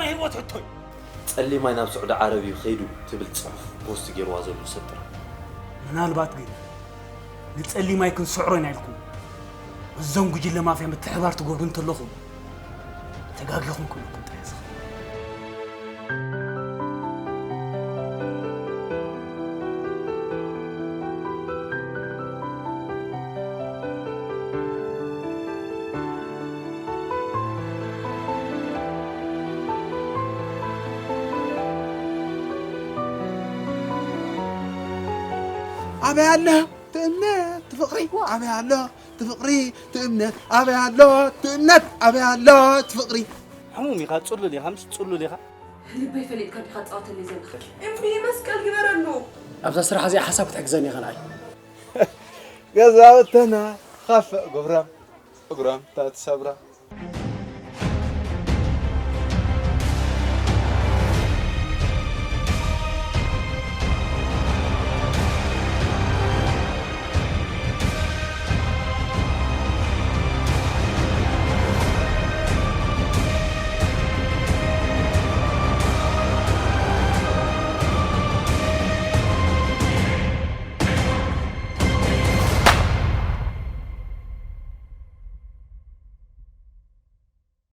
ህይወት ሕቶይ። ጸሊማይ ናብ ስዑዲ ዓረብ እዩ ከይዱ ትብል ጽሑፍ ፖስት ገይርዋ ዘሎ ሰብ ጥራሕ። ምናልባት ግን ንጸሊማይ ክንስዕሮ ኢና ኢልኩም እዞም ጉጅለ ማፍያ ምትሕባር ትገብሩ እንተለኹም ተጋጊኹም ክብለኩም ጥራሕ ዝኽእል። ኣበይ ኣለ ትእምነት ትፍቕሪ ኣበይ ኣሎ ትፍቕሪ ትእምነት ኣበይ ኣሎ ትእምነት ኣበይ ኣሎ ትፍቕሪ ሕሙም ኢኻ፣ ጽሉል ኢኻ፣ ምስ ጽሉል ኢኻ። ልበይ ፈሊጥካ ዲኻ ትጻወተለይ ዘለኻ? እምቢ መስቀል ግበረሉ። ኣብዛ ስራሕ እዚኣ ሓሳብ ክትሕግዘኒ ኢኻ ንዓይ። ገዛውትና ኻፈእ ግብሮም እግሮም ተትሰብሮም